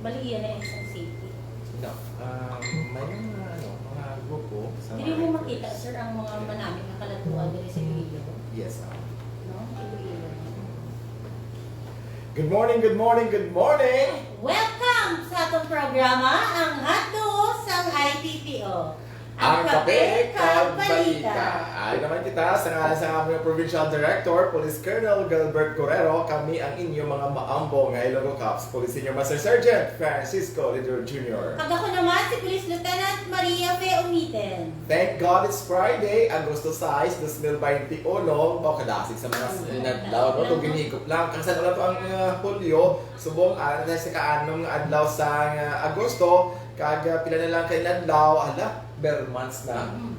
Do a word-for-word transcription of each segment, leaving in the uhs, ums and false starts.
Bali, iya na yung isang city. No. Um, may mga, ano, mga grupo sa Hindi mga mo writers. Makita, sir, ang mga manamit na kalatuan diri sa Iloilo. Yes, ah. No? Iloilo. Good morning, good morning, good morning! Welcome sa atong programa, ang Hotdogs sang I P P O. Ang kape kag balita. Ari naman kita sa ngalan sa aming Provincial Director, Police Colonel Gilbert Correro, kami ang inyo mga maambo nga Ilonggo Cops, Police Senior Master Sergeant Francisco Lidor Junior. Kag ako naman si Police Lieutenant Maria Fe Umiten. Thank God it's Friday, Agosto sais, dos mil baynte uno. Wow, kadasig sa mga s- Mm. inadlaw, no? Kung ginhigop lang. Kang sa to ang uh, Hulyo, subong, ah, na sa kaanom nga adlaw sa uh, Agosto, kag uh, pila na lang kay adlaw, ala, ber months na. Mm.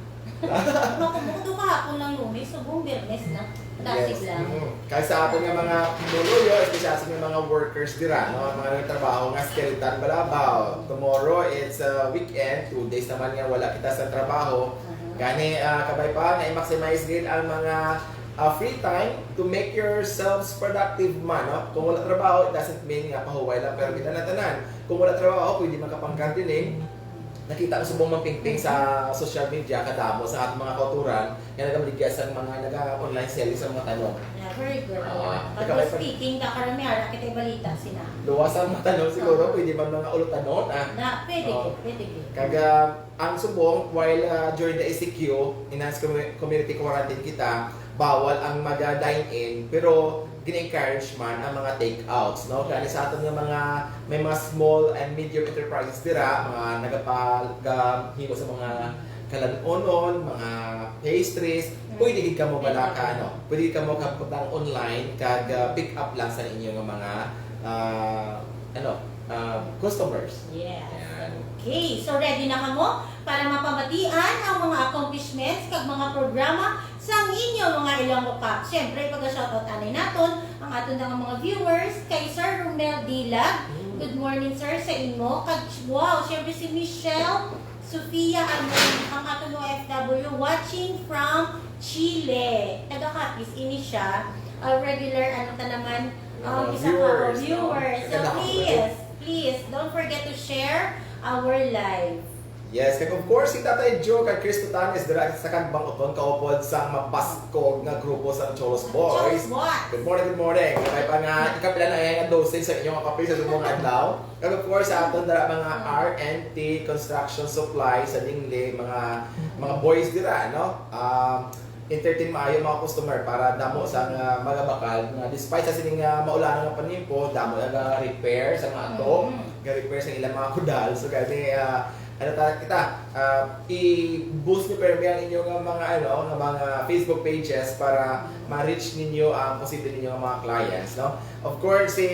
Mako mo to kahapon lang, Lunes, subong Biyernes na. Dasig lang. Mm. Kay sa aton nga mga pumuluyo, especially sa mga workers dira, no, ang mga nagtrabaho nga skeleton balabaw. Tomorrow it's a weekend, two days naman nga wala kita sa trabaho. Aha. Gani, ah, kabay pa nga i-maximize gid ang mga ah, free time to make yourselves productive man, no? Kung wala trabaho, it doesn't mean nga pahuway lang, pero kita na tanan. Kung wala trabaho, pwede man ka pang gardening. Nakita ko subong man pingping sa social media, kadamo sa ating mga kauturan nga nagamaligya sa mga nag-online selling sa mga tanom. Yeah, very good. Ah, Pag ikaw, ikaw. Speaking ka, karamihan, kita balita sila. Luwas ang mga tanom siguro, pwede man mga ulutanon, ah. Na, pwede Oo. gid, pwede gid. Kaga, ang subong, while ah, during the E C Q, enhanced commu- community quarantine kita, bawal ang mag-dine-in, pero gina-encourage man ang mga take-outs, no? Kaya sa aton nga mga, may mga small and medium enterprises dira, mga nagapagahimo sa mga kalan-onon, mga pastries, pwede gid kamo bala ka, ano, pwede gid kamo kabutang online, kag ah, pick up lang sa inyo nga mga, ah, ano, ah, customers. Yes. Yan. Okay, so ready na kamo para mapamatian ang mga accomplishments kag mga programa sang inyo mga Ilonggo Cops. Siyempre, pag-shoutout anay naton ang aton nga mga viewers, kay Sir Romel Dilag. Good morning, sir, sa imo. Kag, wow, siyempre si Michelle Sofia, ang, ang aton O F W, watching from Chile. Taga Capiz ini siya. Ah, regular, ano ta naman, um, Mga isa ka viewers, no? viewers. So, Taga Capiz. Please, please, don't forget to share our live. Yes, kag of course, si Tatay Joe kag Chris Tutanes dira sa Kagbang Uton, kaupod sa mabaskog nga grupo sa Cholos Boys. Cholos Boys. Good morning, good morning. Kay pa nga, ikapila na nga dosage sa inyong kape sa subong adlaw. Kag of course, sa aton dira mga R and T Construction Supply sa Dingle, mga mga boys dira, no? Um, entertain maayo mga customer para damo sa nga magabakal nga despite sa sining nga maulan nga panimpo, damo nga repair sa mga ato, Mm. Ga-repair sa ilang mga kudal. So gani, ah, ano ta kita, ah, i-boost niyo permi ang inyong nga mga, ano, nga mga Facebook pages para ma-reach ninyo ang posible ninyo nga mga clients, no? Of course, si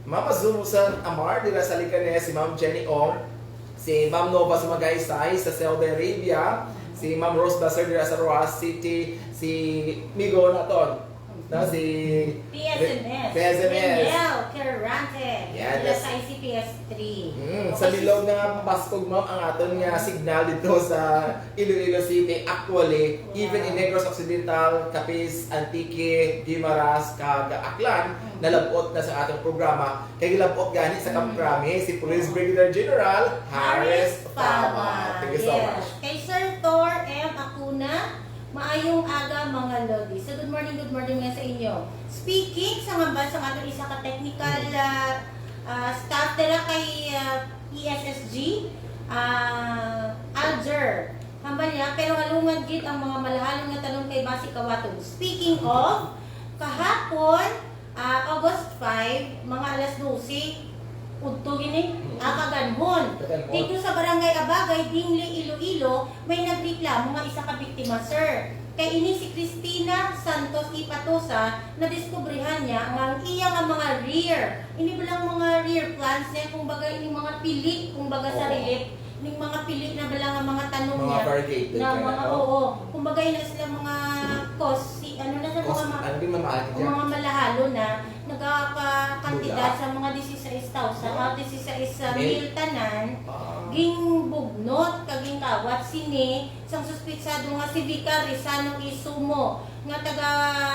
Mama Zumusan Amar dira sa Leganes, si Ma'am Jenny Ong, si Ma'am Nova sa Magaysay sa Saudi Arabia, si Ma'am Rose Blaser dira sa Roxas City, si Migo naton, no, si P S M S. P S M S. Daniel Quirante. Yeah, Mula that's sa I C P S three. Mm, Okay, sa bilog nga baskog, ma'am, ang aton nga signal dito sa Iloilo City. Actually, even in Negros Occidental, Capiz, Antique, Guimaras, kag Aklan, Mm. nalabot na sa atong programa. Kay gilabot gani sa Mm. Kamkrami si Police Brigadier General Harris Harris Fama. Fama. Thank you so Yes. Much. Kay Sir Thor M Acuna, maayong aga, mga lodi. So, good morning, good morning nga sa inyo. Speaking sa ngambal sa aton isa ka technical, Mm. ah, ah, staff dira kay, ah, E S S G, ah, Alger. Hambal niya, pero halungan gid ang mga malahalon nga tanom kay basi kawatog. Speaking of, kahapon, ah, August five, mga alas dose, udto gini, Mm. ah, kaganhon. Kaganhon. Dito sa Barangay Abagay, Dingle, Iloilo, may nagreklamo nga isa ka biktima, sir. Kay ini si Cristina Santos Ipatosa, nadiskubrihan niya nga ang iya nga mga rare, ini bilang mga rare plants niya, kumbaga ini mga pili, kumbaga sa Oo. relief, ning mga pili na bala nga mga tanom Mga niya. variegated Na ka na, mga, no? oo. Kumbaga yun na sila mga cos, si, ano na sa Cos-, mga ma-, ano yung mamahal ang dyan? Mga malahalo na, nagkakantidad Mula? Sa mga disisais thousand, ah, disisais Mil? mil tanan, Ah. gingbugnot, kag gingkawat sini, sang suspitsado nga si Vicar Rizano Isumo, nga taga,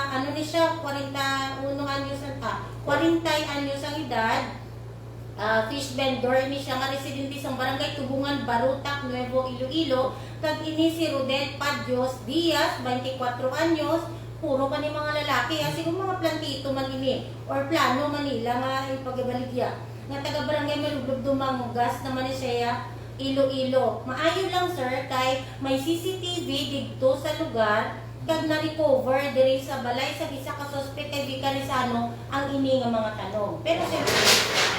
ano ni siya, kwarenta uno anyos ang, ah, kwarenta anyos ang edad, Ah, fish vendor ini siya nga residente sa Barangay Tubungan, Barotac, Nuevo Iloilo, kag ini si Rodel Padios Diaz, twenty-four anyos, puro pa ni mga lalaki, ha, siguro mga plantito man ini or plano man nila nga ipagabaligya. Nga taga Barangay Malublob, Dumangas naman ni siya, Iloilo. Maayo lang, sir, kay may C C T V didto sa lugar, kag na-recover diri sa balay sa isa ka suspect kay Vicarizano ang ini nga mga tanom. Pero siyempre,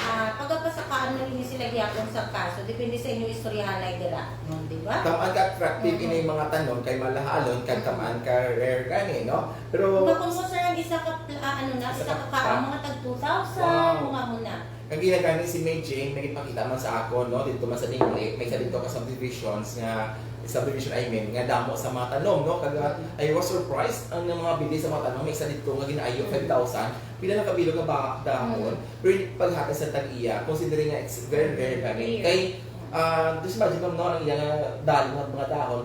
ah, pagapasakaan man ini sila gihapon sa kaso, depende sa inyo istoryahanay dira, no, di ba? Tamaan ka attractive Mhm. ini mga tanom kay malahalon kag Mhm. tamaan ka rare gani, no? Pero Kung makon mo, sir, ang isa ka pl-, ah, ano na, isa Isa ka ka, ka. Mga tag two thousand, Wow. Mga muna. Ang ginagani si May Jane, may ipakita man sa akon, no, dito man sa Ningli, may isa dito ka subdivisions nga, subdivision, I mean, nga damo sa mga tanom, no? Kag, ah, Mm. I was surprised ang mga bili sa mga tanom, may isa dito nga ginaayo, Mm. five thousand. Pila lang ka bilog nga ba, dahon? Mm. Pero yung paghatag sa tag-iya, considering nga it's very, very gani. Rare. Kay, ah, just imagine, ma'am, no, ang iya nga dahon, mga dahon,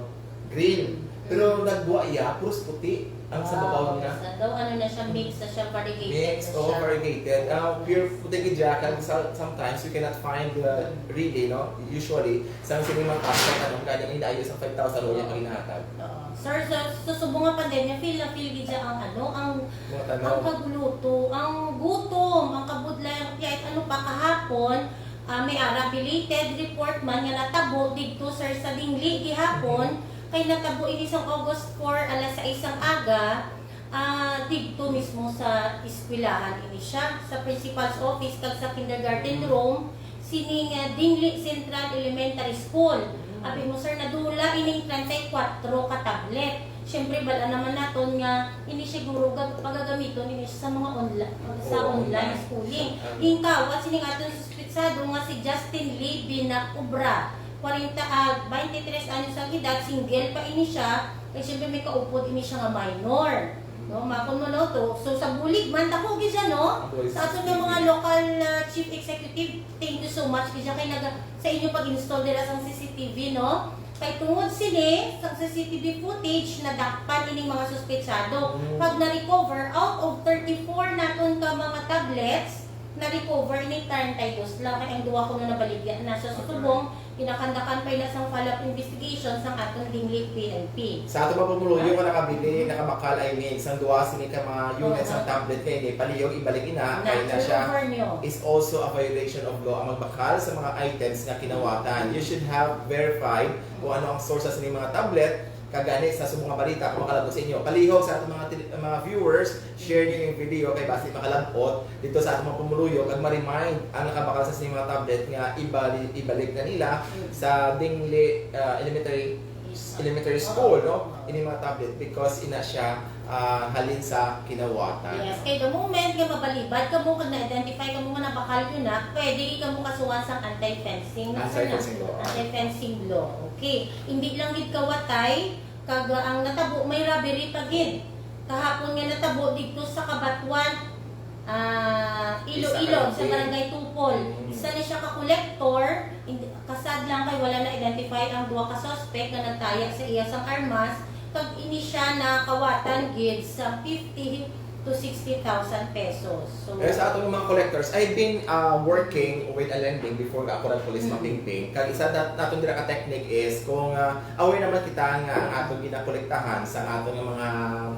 green. Pero Mm. nagwa iya, puros puti ang sa babaw niya. Sa daw, ano na siya, mix na siya, variegated Mix, na oo, siya. Variegated. Ah, pure puti gid siya, kag sa, sometimes you cannot find, uh, Mm. really, no? Usually, sa sini mga pasta, ano, gani ang daayo sa five thousand o yung Oo. Paginahatag. Oo. Sir, sa, sa subong nga pandemya, feel na feel gid siya ang, ano, ang, Mga tanom. Ang kagluto, ang gutom, ang kabudlay, ang piyait, ano pa, kahapon, Ah, may ara belated report man nga natabo didto, sir, sa Dingli gihapon, Mhm. kay natabo ini sang August four, alas sais sang aga, ah, didto mismo sa eskwelahan ini siya, sa principal's office kag sa kindergarten Mhm. room, sining, ah, Dingli Central Elementary School. Mhm. Abi mo, sir, nadula ining treinta y cuatro ka tablet. Siyempre, bala naman naton nga ini siguro gag-, pagagamiton ini sa mga onla-, sa Oo, online online. Schooling. Sa, um, Gingkawat sining aton suspetsado nga si Justin Lee Binaobra, kwarenta, ah, twenty-three anyos ang edad, single pa ini siya, kay siyempre may kaupod ini siya nga minor. No, makon mo, no, to. So, sa bulig man, dako gid siya, no? Ang bulig Sa sa aton nga mga C C T V. Local, ah, chief executive, thank you so much gid siya kay naga-, sa inyo pag-install dira sang C C T V, no? Kay tungod sini, sa C C T V footage, nadakpan ining mga suspetsado. Mm. Pag na-recover, out of thirty-four naton ka mga tablets, na-recover ini treinta y dos lang, kay ang duha kuno nabaligya na. Sa Okay. Subong, ginakandakan pa ila sang follow-up investigation sang aton Dingli P N P. Sa ato mga pumuluyo nga nakabili, Mm. nakabakal, I mean, sang duha sini ka mga units Aha. Ang tablet nga ini, palihog ibalik ina, Na, kay na siya turnover nyo. Is also a violation of law ang magbakal sa mga items nga kinawatan. You should have verified kung ano ang source sa sining mga tablet. Kag gani sa subong nga balita, kung makalabot sa inyo, palihog sa aton mga tele-, mga viewers, share niyo yung video kay basi makalabot dito sa aton mga pumuluyo kag ma-remind ang nakabakal sa sining mga tablet nga ibali-, ibalik na nila Mm. sa Dingli, ah, Elementary, Yes. Elementary Oo. School, no? Oo. Ini mga tablet because ina siya, ah, halin sa kinawatan. Yes, kay the moment nga mabalibad kamo kag na-identify kamo nga nabakal yun na, pwede kamo kasuhan sang anti-fencing, no, sir, na? Anti-fencing law. Anti-fencing law. Okay. Hindi lang gid kawatay, kag ang natabo may robbery pa gid. Kahapon nga natabo didto sa Cabatuan, ah, Iloilo, sa Barangay Tupol. Mm. Isa ni siya ka collector, hindi, kasad lang kay wala na-identify ang duha ka suspect nga nagtaya sa iya sang armas, kag ini siya nakawatan gid sa fifty to sixty thousand pesos. So, Pero sa aton mga collectors, I've been, uh, working with a lending before nga ako nag-police Mm. mapingping. Kag isa nat-, naton dira ka technique is kung, uh, aware naman kita nga ang aton ginakolektahan sa aton nga mga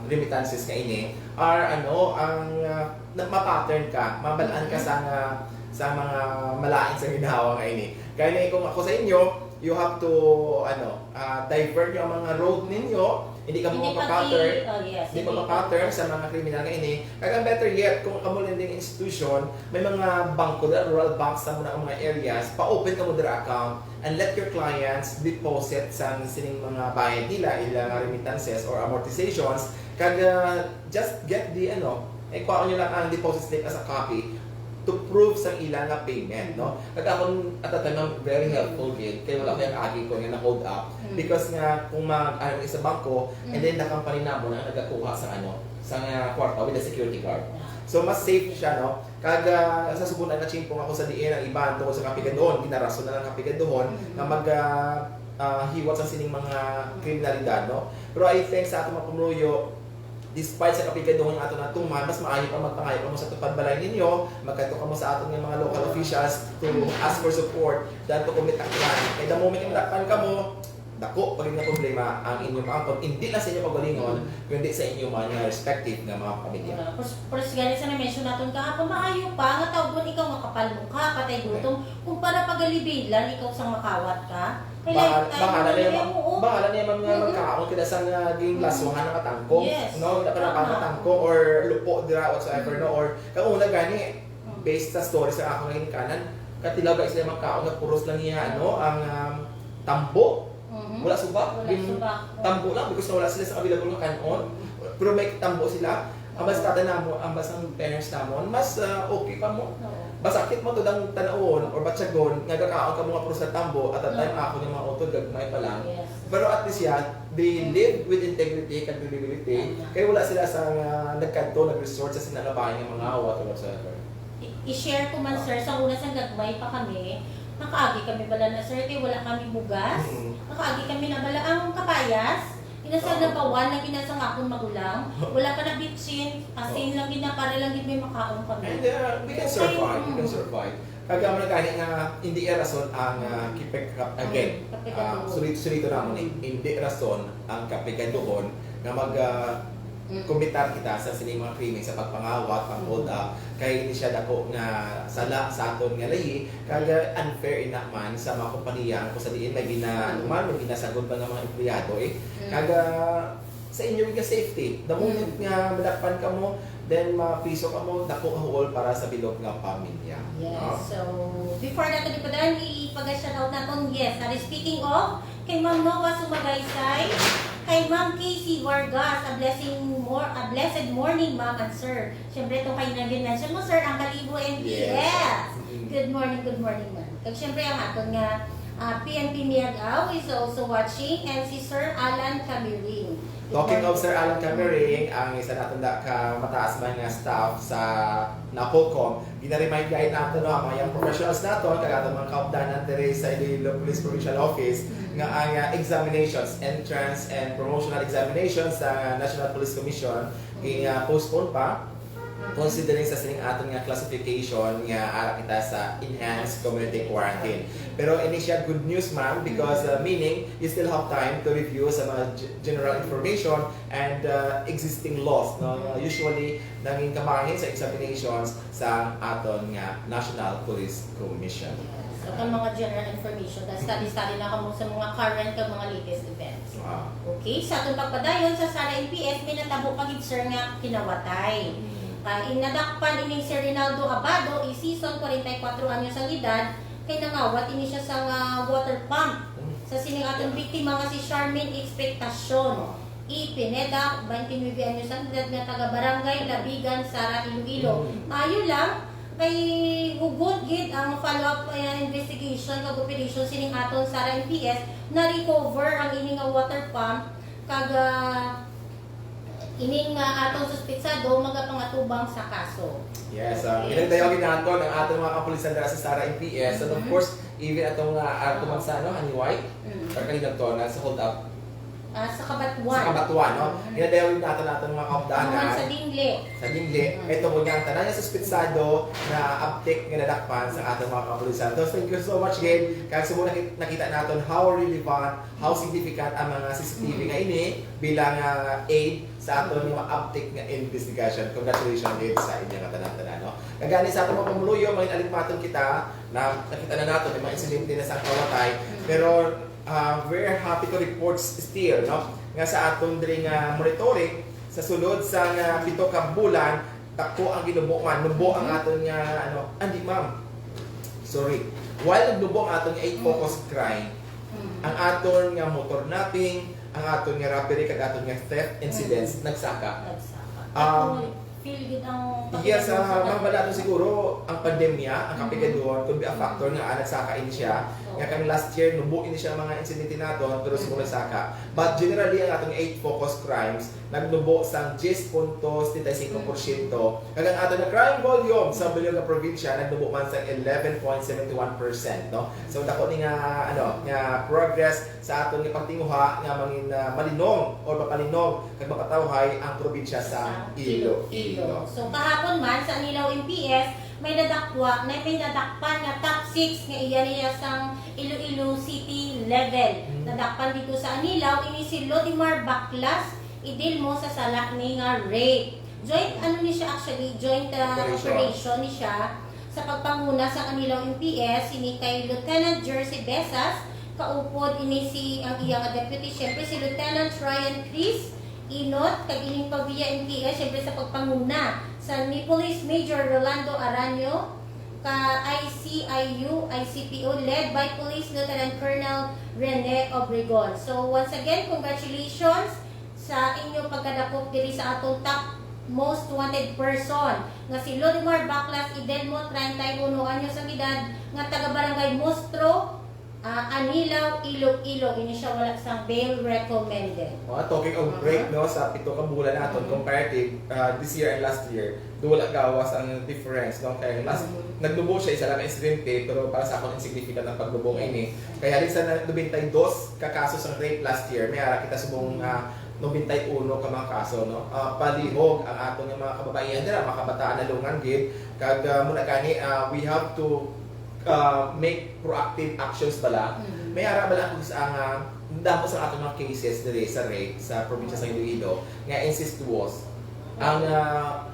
remittances nga ini are, ano, ang, uh, na-, ma-pattern ka, mabalaan ka Mm. sa nga, sa mga malain sa ginhawa nga ini. Kaya na kung ako sa inyo, you have to, ano, ah, divert nyo ang mga road ninyo. Hindi ka Hindi mo pag-, mapapattern. Oh, yes, Hindi hindi. Mapapattern sa mga kriminal nga ini. Kag ang better yet, kung kamo lending institution, may mga bangko dira, rural banks sa muna ang mga areas, pa-open kamo dira account and let your clients deposit sa sining mga bayad nila, ila nga remittances or amortizations. Kag, ah, just get the, ano, eh, kuha nyo lang ang deposit slip as a copy to prove sa ila nga payment, no? Kag akon, at that time, ma'am, very helpful gid. Kay wala ko yung agi ko nga na-hold up. Mm. Because nga, kung mag, ano, isa bangko, and Mm. then the company namo na nagakuha sa, ano, sa nga kwarta with the security guard. Yeah. So, mas safe siya, no? Kag, ah, sa subunan nga chimpong ako sa diin, ang iban tungod sa kapigaduhon, ginarason na lang kapigaduhon, Mm. nga mag, ah, ah, hiwat sa sining mga kriminalidad, no? Pero I think sa atong mga pumuluyo, Despite sa kapigaduhon nga ato natuman, mas maayo pa magpangayo kamo sa tupad balay ninyo, magkadto kamo sa aton nga mga local officials to ask for support than to commit a crime. Kay the moment nga madakpan kamo, dako pa gid nga problema ang inyong maangkon, hindi lang sa inyong kaugalingon, kundi sa inyong mga respective nga mga pamilya. Wala. Pus-, pus gani sa na-mention naton kahapon, maayo pa nga tawgon ikaw nga kapal mukha, patay gutom, kumpara pagalibilan ikaw sang makawat ka. Kay Bahal-, lifetime bahala na niya, naman, oo. Bahala niya man nga Mm-mm. magkaon kita sa nga ging Mm. lasuhan nga tangkong, Yes. no? Wala pa na Tama. nga tangkong or lupo dira whatsoever, Mm. no? Or, kang una gani, Mm. based sa story sa akong ginikanan, katilaw ba sila magkaon nga puros lang niya, ano, ang, um, tambo. Mhm. Wala suba. Wala Yung suba. tambo lang because wala sila sa available nga kanon. Mm. Pero may tambo sila. Ang mas tatay namo, ang mas ang parents namon, mas, ah, okay pa mo. Oo. Masakit mo to dang tanawon or batyagon nga gakaon ka mo nga prusa tambo at that time Mm. ako yung mga utod gagmay pa lang. Yes. Pero at least yan, they Mm. live with integrity, kag credibility. Tama. Kay wala sila sa nga nagkadto, nag-resort sa sila nga bahay nga mga awat or whatsoever. I-, i-share ko man, Ah. sir, sa una sang gagmay pa kami, nakaagi kami bala na, sir, kay wala kami bugas. Mm. Nakaagi kami na bala ang kapayas. Ginasag Oo. na bawan lang ginasang akong magulang. Oo. Wala pa na bitsin, asin Oo. lang gina, para lang gid may makaon kami. And, uh, we can Okay, survive. We can mm. survive. Kag amo na gani nga, hindi rason ang, uh, kipag-, again, Mm, kapigaduhon. uh, sulit-, sulito namon eh, Mm. hindi rason ang kapigaduhon nga mag, uh, Mm. kumbitar kita sa sining mga krimen sa pagpangawat, pang-hold Mm. up, kay hindi siya dako nga sala sa aton nga layi, kag, uh, unfair ina man sa mga kompanya kung sa diin may gina-, Mm. ano man, may ginasagod ba nga mga empleyado eh. Mm. Kag, uh, sa inyo nga safety. The moment Mm. nga madakpan kamo, then mapriso kamo, dako nga huol para sa bilog nga pamilya. Yes. No? So, before nato di pa daan, ipaga-shoutout naton, yes, that is speaking of kay Ma'am Nova Sumagaysay, kay Ma'am Casey Vargas, a blessing mor-, a blessed morning, ma'am and sir. Siyempre, itong kayo na mention mo, sir, ang Kalibo N P S. Yes. Mm. Good morning, good morning, ma'am. Kag siyempre, ang aton nga, ah, P N P Miag-ao is also watching, and si Sir Alan Camiring. Good Talking of morning. Sir Alan Camiring, ang isa naton da ka mataas man nga staff sa NAPOLCOM, gina-remind gani nato, no, ang mga young professionals nato, kag aton mga kaupdanan diri sa Iloilo Police Provincial Office, Mm. nga ang, ah, examinations, entrance and promotional examinations sa National Police Commission, gin-, ah, postpone pa, considering sa sining aton nga classification nga ara kita sa enhanced community quarantine. Pero ini siya good news, ma'am, because, uh, meaning you still have time to review sa mga g-, general information and, uh, existing laws, no? Mm. Usually, nangin kabahin sa examinations sa aton nga National Police Commission. Yes. So, kang mga general information, tas study-study na kamo sa mga current kag mga latest events. Ah. Okay, sa atong pagpadayon sa Sara N P S, may natabo pa gid, sir, nga kinawatay. Mm. Ah, in-, nadakpan ining si Rinaldo Abado, isison, kwarenta y kuwatro anyos ang edad, kay nangawat ini siya sa nga water pump. Mm. Sa sining aton biktima nga si Charmaine Expectacion Ah. E. Pineda, twenty-nine anyos ang edad, nga taga Barangay Labigan, Sara, Iloilo. Mm. Maayo lang, kay hugot gid ang follow-up, eh, investigation kag operation sining aton Sara N P S, na-recover ang ini nga water pump kag, ah, ining, ah, atong suspetsado magapangatubang sa kaso. Yes, ah, Okay. ginagdayaw gid naton ang atong mga kapulisan dira sa Sara N P S. And of Mhm. course, even atong, ah, atong Oo. man sa, ano, Honey White, Mm. or kanina to, na sa hold up, Ah, sa Cabatuan. Sa Cabatuan, no? Mm. Ginadayaw nato nato nga mga kaupdanan. Naman sa Dingle. Sa Dingle. Mm. Kay tungod nga ang tanan nga suspitsado na abtik nga nadakpan sa atong mga kapulisan. So, thank you so much, Gabe. Kaya sa muna nakit-, nakita naton how relevant, how significant ang mga C C T V Mm. nga ini bilang, ah, aid sa aton Mm. mga abtik nga investigation. Congratulations, Gabe, sa inyo nga tanan-tanan, no? Kagani sa atong mga pumuluyo, mga inalipaton kita na nakita na nato may mga insidente na sa pawatay. Mm. Pero Ah, we're happy to report s-, still, no, nga sa aton diri nga monitoring, sa sulod sa nga pito ka bulan, dako ang ginubo man, nubo ang Mm-hmm. aton nga, ano, ah, di, ma'am. Sorry. While nagnubo ang aton nga eight Mm. focus crime, Mm. ang aton nga motor napping, ang aton nga robbery, kag aton nga theft incidents, Mm. nagsaka. Nagsaka. Um, At feel gid ang Yes, pakiramdam sa ah, ma'am, kanya. Wala to siguro ang pandemya, ang Mhm. kapigaduhon could be a factor nga, ah, nagsaka ini siya. Oo. Nga kang last year, nubo ini siya ang mga insidente naton, pero Mhm. siguro nagsaka. But generally, ang atong eight focus crimes, nagnubo sang diyes punto setenta y cinco por ciento. Mhm. Kag ang ato na crime volume sa Mhm. bilog nga probinsya, nagnubo man sa eleven point seven one percent, no? So, dako ni nga, ano, nga progress sa aton nga pagtinguha nga mangin-, ah, malinong or mapalinong Nagmapatawhay ang probinsya sa Iloilo. So kahapon man sa Anilao M P S, may nadakwa, may, may nadakpan nga top six nga iya niya sang Iloilo City level. Hmm. Nadakpan dito sa Anilao, ini si Lodimar Baklas Idelmo sa sala ni nga rape. Joint, ano ni siya actually, joint uh, operation. Operation ni siya sa pagpanguna sa Anilao M P S, ini kay Lieutenant Jersey Besas, kaupod ini si ang iya nga deputy, syempre si Lieutenant Ryan Chris Inot, kag ining Pavia N P S, syempre sa pagpanguna sa ni Police Major Rolando Aranyo, ka I C I U, I C P O, led by Police Lieutenant Colonel Rene Obregon. So, once again, congratulations sa inyo pagkadakop diri sa atong top most wanted person nga si Lodimar Baklas Idelmo, treinta y uno anyos ang edad, nga taga Barangay Mostro, Ah, Anilao, Iloilo, ini siya wala sang bail recommended. Oh, talking of break, no, sa pito ka bulan naton, comparative, ah, this year and last year, do wala gawas ang difference, no? Kay mas naglubo siya, isa lang ka insidente, pero para sa akon insignificant ang paglubo nga ini. Kay halin sa na- nobenta y dos ka kaso sang rape last year, may ara kita subong, ah, nobenta y uno ka mga kaso, no? Ah, palihog ang aton nga mga kababaihan dira, mga kabataan na lungan gid. Kag, ah, muna gani, ah, we have to ah, make proactive actions bala. Mm. May ara bala kung sa nga damo sa ato mga cases diri sa rape sa probinsya sa Iloilo nga incestuous. Ang, ah,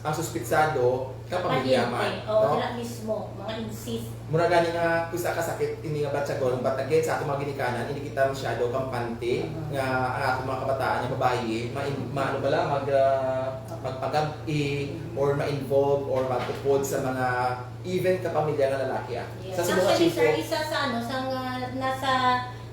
ang suspitsado kapamilya man, oh, no? Dira mismo, mga incest. Mura gani nga kung sa kasakit ini nga batyagon, but again sa ato mga ginikanan, hindi kita masyado kampante nga ang ato mga kabataan nga babayi ma, ma ano bala mag ah, magpagab-i or ma-involve or magtupod sa mga even kapamilya nga lalaki, ah. Yes. Sa subong nga Actually, sir, tiyempo, isa sa ano, sa nga, nasa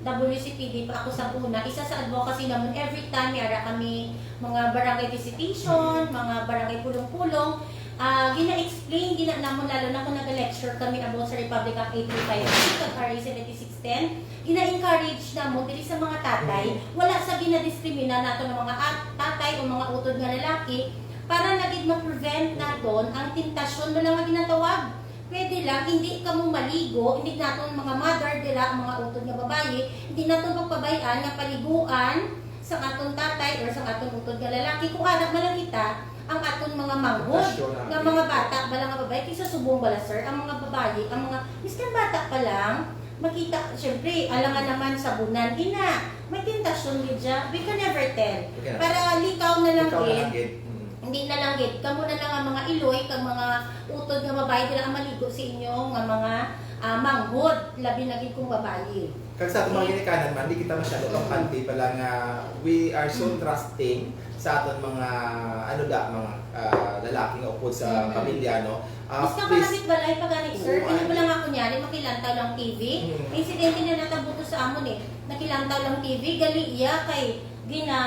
W C P D pa ako sa una, isa sa advocacy namon, every time may ara kami mga barangay visitation, mga barangay pulong-pulong, ah, gina-explain gina namon, lalo na kung nag-lecture kami about sa Republic Act eight three five eight kag R A seventy-six ten, gina-encourage namon diri sa mga tatay, wala sa ginadiskrimina nato nga mga at-, tatay o mga utod nga lalaki, para na gid ma-prevent naton ang temptasyon mo lang nga ginatawag. Pwede lang, hindi kamo maligo, hindi naton mga mother dira, ang mga utod nga babayi, hindi naton pagpabay-an nga paliguan sa aton tatay or sa aton utod nga lalaki. Kung ara man lang kita, ang aton mga manghod nga mga bata bala nga babayi, kay sa subong bala, sir, ang mga babayi, ang mga, miskan bata pa lang, makita, syempre, alangan naman sa bunan, ina, may tentasyon gid siya. We can never tell. Para likaw na lang gid. Hindi na lang gid, kamo na lang ang mga iloy kag mga utod nga babayi dira ang maligo sa inyo nga mga, ah, manghod, labi na gid kung babayi. Kag sa atong mga ginikanan man, di kita masyado kampante pala nga we are so trusting sa aton mga, ano da, mga, ah, lalaki nga upod sa pamilya, no? Ah, Mas please. Kapalapit balay pa gani, sir. Oo, Hindi mo lang ako nyari, makilantaw lang T V. Mm. Insidente na natabuto sa amon eh. Nakilantaw lang T V, gali iya kay gina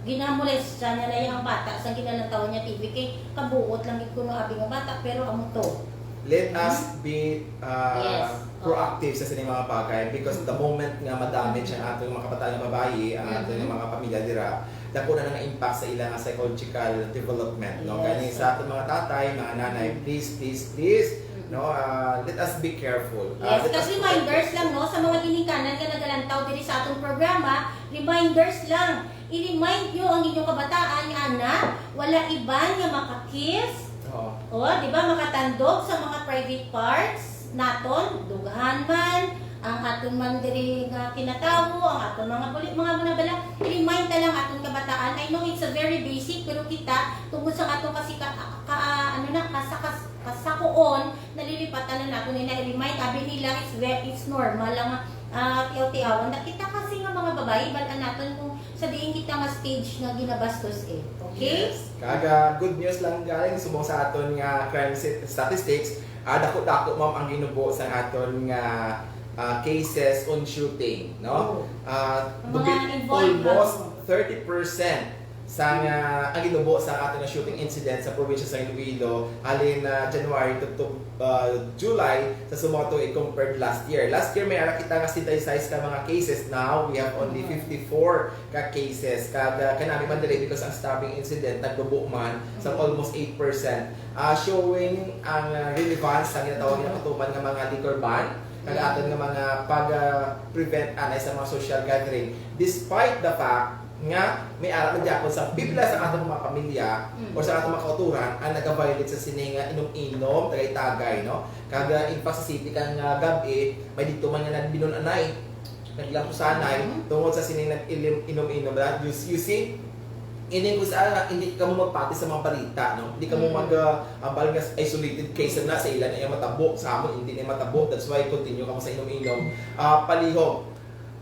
ginamolestya niya na iya ang bata sa ginalantawan niya T V kay kabuot lang gid kuno abi nga bata, pero amo to. Let us be uh, Yes. proactive sa sini mga bagay because the moment nga ma-damage ang aton mga kabataan nga babayi, ang aton nga mga pamilya dira, dako na nga impact sa ila nga psychological development, no? Yes. Kani sa aton mga tatay, mga nanay, please, please, please, no? Uh, let us be careful. Uh, Yes, let kasi us protect reminders lang, no, sa mga ginikanan nga nagalantaw diri sa atong programa, reminders lang. I-remind nyo ang inyong kabataan nga, anak, wala iban nga makakiss. Oo. O, di ba, makatandog sa mga private parts naton, dughan man, ang aton man diri nga kinatawo, ang aton mga buli, mga muna bala. I-remind ta lang aton kabataan. I know it's a very basic, pero kita, tungod sa atong kasi ka, ka, ano na, kasakas, kasakuon, nalilipatan na nato ni na-remind. Abi nila, it's, ve- it's normal lang nga, ah, tiyaw-tiyawan. Da kita kasi nga mga babayi, bal-an naton kung sa diin kita nga stage nga ginabastos eh. Okay? Yes. Kaga, good news lang galing subong sa aton nga crime sti- statistics. Ah, dako-dako, ma'am, ang ginubo sa aton nga ah, cases on shooting, no? Oh. Ah, Ang mga dubi- involved, almost ah. thirty percent sa nga ang ginubo sa ato nga shooting incident sa probinsya sa Iloilo halin na January to, to ah, July sa subong nga tuig compared last year. Last year may ara kita nga sixty-six ka mga cases, now we have only fifty-four ka cases. Kag ah, kanami man diri because ang stabbing incident naglubo man sa almost eight percent. Ah, showing ang ah, relevance sa ginatawag nga katuman nga mga liquor ban kag aton nga mga pag ah, prevent anay sa mga social gathering despite the fact nga may ara na gyapon sa pipila sa atong mga pamilya Mm. o sa atong mga kauturan ang nag-violate sa sini nga inom-inom, tagay-tagay, no? Kag, ah, in fact, sa city kang, ah, gab-i, may dito man nga nagbinon-anay, naglampusanay, Mm. tungod sa sini nag-ilim-, inom-inom. That you, you see, ini kung saan nga hindi kamo magpati sa mga balita, no? Hindi kamo Mm. mag, ah, ambal nga isolated case na sa ila na yung matabo, sa amon hindi na matabo. That's why continue kamo sa inom-inom. Ah, palihog.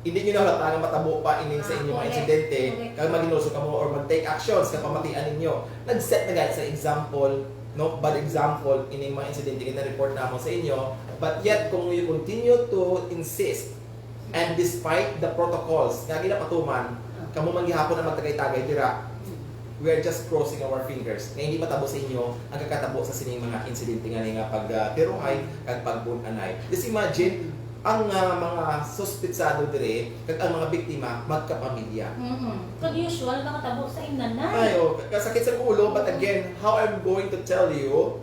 Hindi nyo nahalata nga matabo pa ining sa inyong mga insidente, kag maghinulsol kamo or mag-take actions kag pamatian ninyo. Nag-set na gani sa example, no? Bad example ining mga insidente nga na-report namon sa inyo. But yet, kung you continue to insist, and despite the protocols nga ginapatuman, kamo man gihapon ang magtagay-tagay dira. We are just crossing our fingers nga hindi matabo sa inyo ang kakatabo sa sining mga insidente nga nga pagtiruhay kag pagbun-anay. Just imagine, ang, ah, mga suspetsado dire kag ang mga biktima magkapamilya. Mm-mm. Kag usual, nakatabo sa inanay. Ay, oh, kasakit sa ulo, but again, how I'm going to tell you,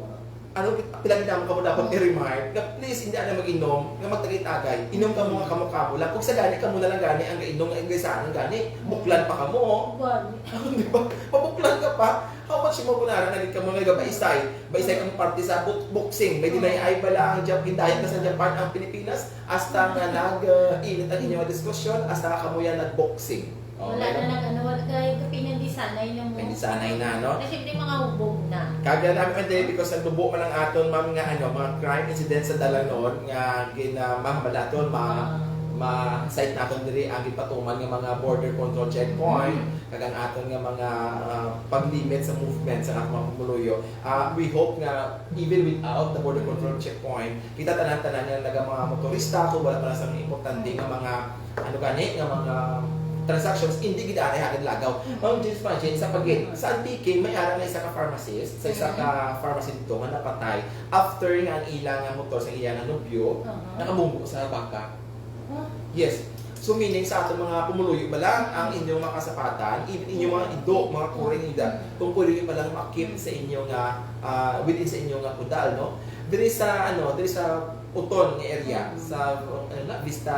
ano, pila gid naman kamo dapat Oh. i-remind nga please, hindi ana mag-inom, nga magtagay-tagay. Inom kamo nga kamo-kamo lang. Kung sa gani, kamo na lang gani ang gainom, nga gaisanan gani. Buklan pa kamo, oh. Gani. Di ba? Mabuklan ka pa. How much mo kunara na gid kamo nga gabaisay? Baisay kamo parte sa bok-, boxing. May dinay ay bala ang Jap-, gindayat na sa Japan ang Pilipinas. Hasta nga nag, uh, init ang inyong diskusyon, hasta nga kamo yan nag-boxing. Oh, Wala meron. Na nag-ano, wala kay kapingan di sanay na mo. Hindi sanay na, no? Kasi siyempre mga hubog na. Kag, uh, namin man din, because nagtubo man ang aton, ma'am, nga, ano, mga crime incidents sa Dalanon nga gin-, uh, mahambal naton, ma-, Ah. ma-cite naton diri ang gipatuman nga mga border control checkpoint, Mm. kag ang aton nga mga, uh, pag-limit sa movement sa aton mga pumuluyo. Uh, we hope nga even without the border control checkpoint, kita tanan-tanan nga naga mga motorista, kung wala pa na sa mga importante nga mga, ano gani, nga mga transactions, hindi gid anay agad lagaw. Mm. Ma'am James, imagine, sa pag-, Mm. sa Antique, may ara nga isa ka pharmacist, sa isa ka Mm. pharmacy dito nga napatay after nga ang ila nga motor sa iya nga nobyo, Uh-huh. nakabunggo sa baka. Huh? Yes. So, meaning sa atong mga pumuluyo ba lang ang inyong mga kasapatan, even inyong mga ido, mga kuring ida, kung pwede nyo palang makip sa inyo nga, ah, within sa inyo nga kudal, no? Diri sa, ano, diri sa Uton nga area, Mm. sa, ano na, Vista,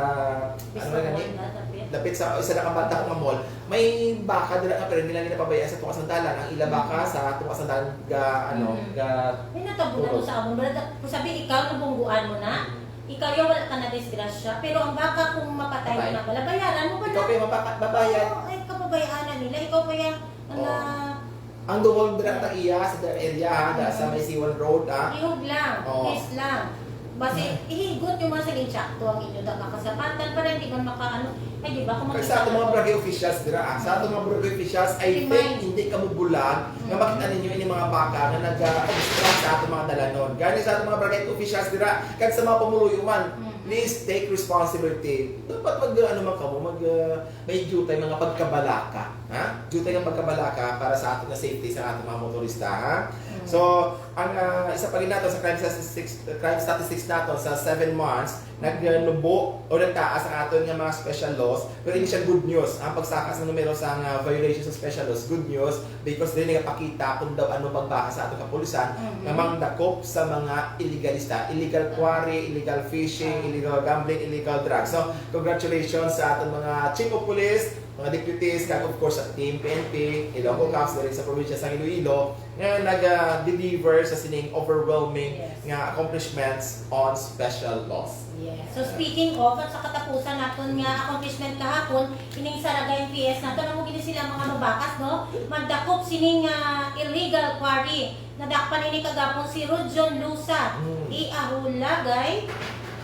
ano Vista na gani? Mall na, dapit. Dapit sa isa na kabanda ko nga mall. May baka dira nga, pero hindi lang ginapabayaan sa tunga sang dalan. Ang ila baka Mm. sa tunga sang dalan ga, ano, Mm. ga May natabo na to tulog. Sa amon. Wala ta-, kung sabi, ikaw, nabungguan mo na. Mm. Ikaw, yaw, wala ka na disgrasya. Pero ang baka, kung mapatay Patay. Na, wala, bayaran mo ba Ikaw na? Pa yung mapaka-, babayad. Oo, ay, kababayaan na nila. Ikaw pa yung, ano, Oo. Ang duol dira ta iya sa that area, ha, da sa Mm. may C one Road, ha? Ihog lang, Oo. Please lang. Basi, ihigot yung mga sa insakto ang inyo da kakasapatan para hindi man makaano. Ay, di ba, kung Kag makita sa ato mga mo. Barangay officials dira, ah, sa ato mga barangay officials, I Remind. Think hindi kamo bulag nga Mm. makita ninyo ini mga baka nga nag-, ah, obstruct sa ato mga dalanon. Gani sa ato mga barangay officials dira, kag sa mga pumuluyo man, Mm. please take responsibility. Dapat mag, ano man kamo, mag, ah, may dutay mga pagkabalaka, ha? Dutay nga pagkabalaka para sa aton nga safety sa aton mga motorista, ha? Mm. So, ang, ah, isa pa gid nato sa crime statistics, crime statistics nato sa seven months, nagnubo o nagtaas ang aton nga mga special laws, pero hindi siya good news ang pagsaka sa numero sa nga violation sa special laws. Good news, because dili nagapakita kung daw ano pagbaka sa aton kapulisan Mhm. nga mangdakop sa mga illegalista, illegal quarry, illegal fishing, Ah. illegal gambling, illegal drugs. So, congratulations sa aton mga chief of police, mga deputies, kag of course sa team P N P, Ilonggo Mhm. Cops, diri sa probinsya sa Iloilo, nga naga-deliver sa sining overwhelming Yes. nga accomplishments on special laws. Yes. So, speaking of, at sa katapusan naton nga accomplishment kahapon, ining Saraga M P S naton, amo gid sila mga mabakas, no? Magdakop sining, ah, illegal quarry. Nadakpan ini kagapon si Rujon Lusa, Mm. Iahulagay,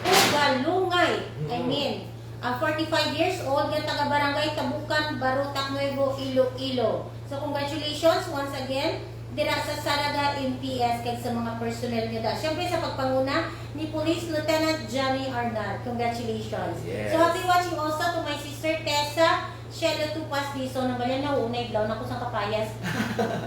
Ugalungay, I Mm. mean, ang forty-five years old nga taga Barangay Tabukan, Barotac Nuevo, Iloilo. So, congratulations once again dira sa Saraga M P S kag sa mga personnel nyo da. Siyempre, sa pagpanguna ni Police Lieutenant Johnny Arnal. Congratulations. Yes. So, happy watching also to my sister Tessa Shelo Tupas Dizon. Ang balyan na una, iglaw na ko sa kapayas.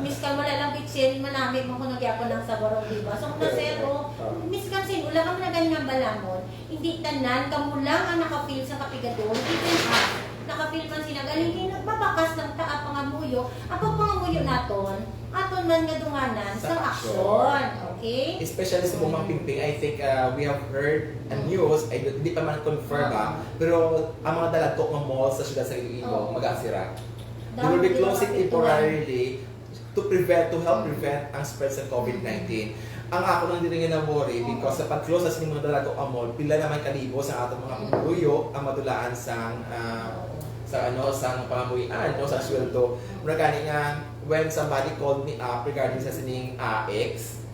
Miss ka, wala lang bitsin, manami mo ko nagyapon ng sabor, di ba? So, kung na, sir, Correct. Oh, Miss Kansin, wala ka man na ganyan balamon. Hindi tanan, kamo lang ang naka-feel sa kapigadon. Even us, naka-feel man sila. Galing kayo, nagbabakas ng taa pangamuyo. Ang pagpangamuyo naton, aton man nga dunganan Sa sa aksyon. Aksyon. Okay? Especially sa Bumang Mm. Pingping, I think, uh, we have heard a Mm. news, I don't, hindi pa man confirm, ah, Oo. pero ang mga dalatok nga mall sa siyudad sa Iloilo, Oo. mag-aasira. They will be closing temporarily to prevent, to help prevent ang spread sa COVID nineteen. Ang ako lang diri nga na-worry because sa pag-close sa sining mga dalaga o mall, pila naman kalibo sa atong mga pumuluyo ang madulaan sang, ah, sa ano, sang pangamuy-an, no, sa sweldo. Mura gani nga, when somebody called me up regarding sa sining, ah, ex,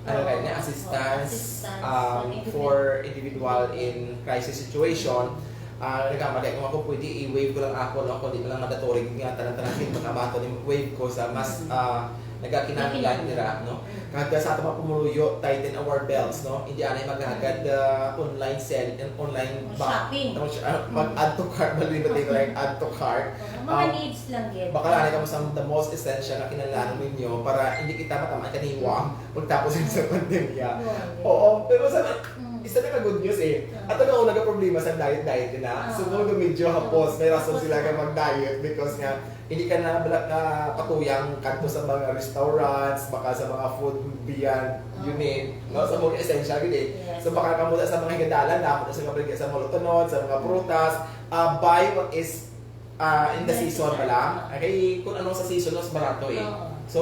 ano gani nga, assistance, um, for individual in crisis situation, ah, nagkamali kung ako pwede i-waive ko lang ako, no, kundi lang mandatory nga tanan-tanan din mga bato ni waive ko sa mas, ah, nagakinahanglan nira, no. Kag sa ato mga pumuluyo, tighten our belts, no. Hindi anay maghagad, ah, online sell and online ba- Shopping. Tapos, ah, mag-add to cart, mali ba tayo, like, add to cart? Oo, mga Um, needs lang yun. Baka lang kamo sa the most essential na kinahanglan ninyo para hindi kita matamaan kaniwang pagtapos sa pandemya. Oo. Oo, pero sa Mm. isa na ka good news eh. Ah. Ato na una ka problema sa diet, diet na. Ah. So, no, medyo hapos, may rason sila ka mag-diet because nga hindi ka na bala ka patuyang kadto sa mga restaurants, baka sa mga food beyond you need, no? Sa mga essential gid eh. Yes. So, baka kamo sa mga higandalan na, kamo sa mga, sa mga lutunod, sa mga prutas, ah, buy what is, ah, in the season ba lang? Okay, kung ano sa season, mas barato eh. Oo. So,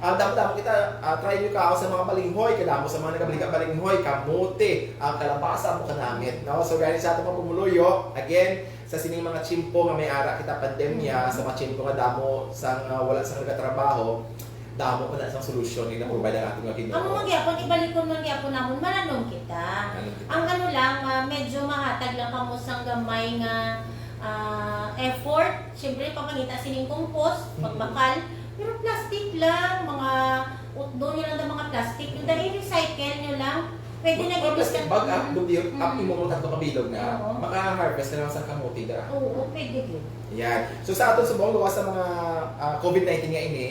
ah, damo-damo kita, ah, try nyo ka sa mga balinghoy, kadamo sa mga nagabaligya balinghoy, kamote, ah, kalabasa, mo kanamit, no? So, guys, sa atong mga pumuluyo, again, sa sining mga tiyempo nga may ara kita pandemya, sa mga tiyempo nga damo sang, ah, wala sang nagatrabaho, damo pa na sang solusyon nga na-provide ang ating mga Ginoo. Amo man gyapon, ibalikon man gyapon namon, mananong kita. Mananong kita. Ang ano lang, ah, medyo mahatag lang kamo sang gamay nga, ah, effort. Siyempre, papangita sining compost, Mm. pagbakal. Pero plastic lang, mga utdo nyo lang ang mga plastic. Yung dahil recycle nyo lang, pwede na. Pag plastic bag, ah, buti yun, imo mo tatlo ka bilog na, maka-harvest ka lang sa kamote, dira. Oo, pwede yun. Yan. So, sa aton subong luwas sa mga, ah, COVID nineteen nga ini,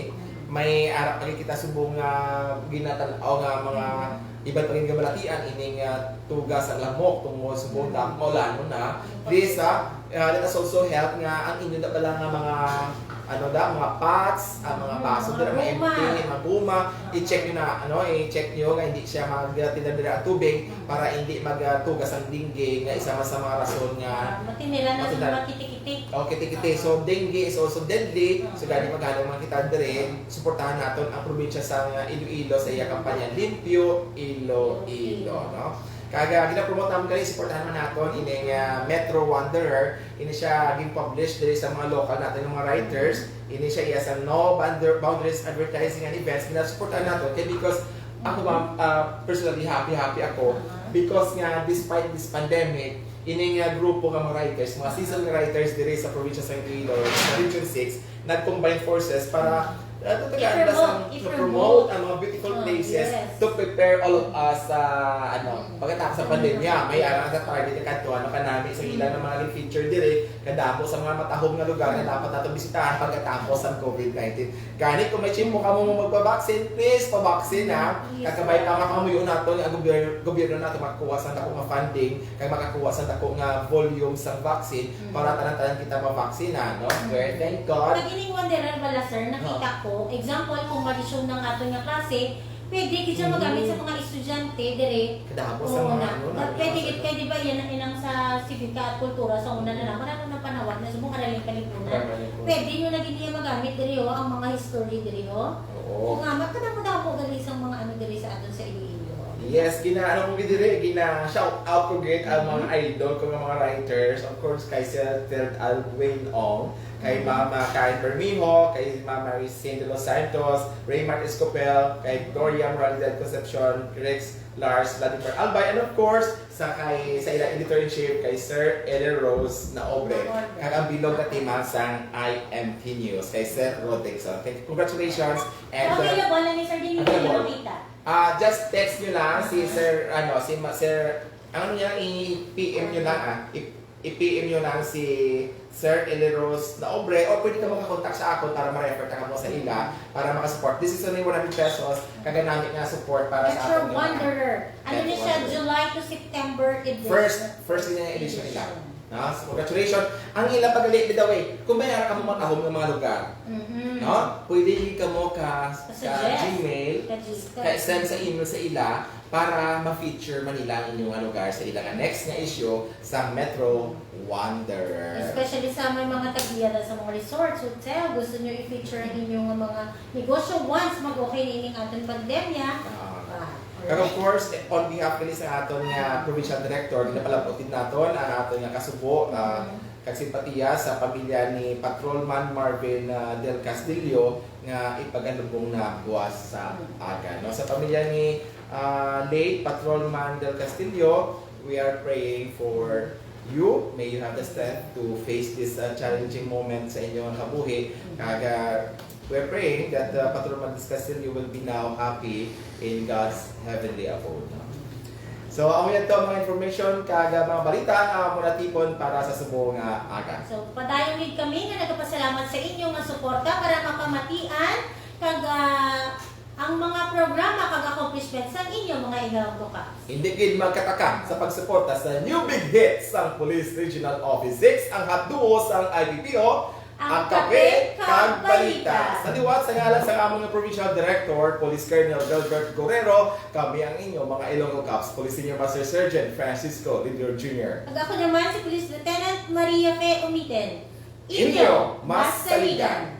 may ara pa kita subong nga ginatan-aw nga mga iban pa gid nga balatian ining, ah, tugas ang lamok tungod subong dam maulan mo na. Please, ah, ah, let us also help nga ang inyo na pala nga mga, ano da, mga pots, ang mga baso dira, mga empty, mga guma, i-check nyo na, ano, i-check nyo nga hindi siya mag-, ah, tindal dira ang tubig para hindi mag, ah, tugas ang dengue nga isa man sa mga rason nga matinira na sa mga kitikiti. Oh, kitikiti. So, dengue is also deadly. So, gani maghanong man kita diri, suportahan naton ang probinsya sa, ah, Iloilo sa iya kampanya Limpyo Iloilo, no? Kag, ah, ginapromote naman gani, suportahan man naton ining, ah, Metro Wanderer. Ini siya gin-publish diri sa mga local natin ng mga writers. Ini siya iya sa No Bounder-, Boundaries Advertising and Events. Ginasuportahan naton kay because ako, ma'am, ah, personally, happy-happy ako because nga despite this pandemic, ini nga grupo nga mga writers, mga seasoned writers diri sa probinsya sa Iloilo, sa Region six, nag-combine forces para, ano, tagaan na sa, i-promote, i-promote ang mga beautiful places to prepare all of us sa, ano, pagkatapos sa pandemya. May ara sa target na kadto, ano, kanami sa ilang nga mga feature diri, kadamo sa mga matahom nga lugar nga dapat nato bisitahan pagkatapos sa COVID nineteen. Gani, kung may tiyempo kamo mo magpa-vaccine, please, pa-vaccine, ha. Yes, kag kabay pa nga pangamuyoon nato nga ang gobyerno, gobyerno nato makakuha sa dako nga funding, kag makakuha sa dako nga volume sa vaccine para tanan-tanan kita ma-vaccine, ha, no? Very thank God. Pag ining wanderer bala, sir, nakita ko, example, kung ma-resume ng aton nga klase, pwede gid siya magamit sa mga estudyante dire. Kadamo sa mga, ano, pwede gid, kay di ba yan ang inang sa sibika at kultura sa una na lang, marami nang panawag na subong karaling kalipunan. Pwede nyo na gid niya magamit diri, ho, ang mga history diri, ho. Oo. Kung nga, magkadamo-damo gali sa mga ano diri sa aton sa Iloilo. Yes, gina-, ano ko gid diri, gina-shout out ko gid ang mga idol ko nga mga writers. Of course, kay Sir Ted Alwin Ong, kay Mama Karen Bermejo, kay Mama Ricin de los Santos, Raymart Escopel, kay Gloria Moralidad Concepcion, Rex Lars Vladimir Albay, and of course, sa kay, sa ilang editor-in-chief, kay Sir Eli Rose Naobre. Naobre. Kag ang bilog nga team sang I M T News, kay Sir Rod Dixon. Thank you. Congratulations. And, uh, available na ni Sir Ding, available. Hindi makita. Ah, just text nyo lang si Sir, ano, si Ma-, Sir, ano niya, i-P M nyo lang, ah. I- I-P M nyo lang si Sir Eli Rose Naobre, or pwede ka makakontak sa akon para ma-refer ta kamo sa ila, para makasupport. This is only one hundred pesos, kaganami nga support para sa Metro aton nga mga Wanderer. Ano ni siya, Wanderer. July to September edition. First, first niya edition nila. No? So, congratulations. Ang ila pagali, by the way, kung may ara kamo matahom nga mga lugar, Mhm. no? Pwede gid kamo ka, ka Suggest. Gmail, Ka-Gmail. ka send sa email sa ila para ma-feature man nila ang inyong lugar sa ila nga next nga issue sa Metro Wanderer. Especially sa may mga tag-iya na sa mga resorts, hotel, gusto nyo i-feature ang inyong mga negosyo once mag-okay na ining aton pandemya. Ah. Ah, Kag of course, on behalf kini sa aton nga provincial director, ginapalabot din naton ang aton nga kasubo, ah, Mhm. kag simpatiya sa pamilya ni Patrolman Marvin, ah, Del Castillo nga ipagalubong na buwas sa aga. No, sa pamilya ni, ah, late Patrolman Del Castillo, we are praying for you. May you have the strength to face this, ah, challenging moment sa inyong kabuhi. Kag, ah, we're praying that, ah, Patrolman Del Castillo will be now happy in God's heavenly abode. No? So, amo yan to ang mga information kag, ah, mga balita nga amo natipon para sa subong nga aga. So, padayon gid kami nga nagapasalamat sa inyo nga suporta para mapamatian kag, ah, ang mga programa kag accomplishments sang inyo mga Ilonggo Cops. Hindi gid magkataka sa pagsuporta sa new big hit sang Police Regional Office six, ang hot duo sang I P P O, ang Kape kag Balita. Sa liwat, sa ngalan sa among Provincial Director, Police Colonel Delbert Guerrero, kami ang inyo mga Ilonggo Cops, Police Senior Master Sergeant Francisco Lidor Junior. Kag ako naman si Police Lieutenant Maria Fe Umiten. Inyo, mas saligan.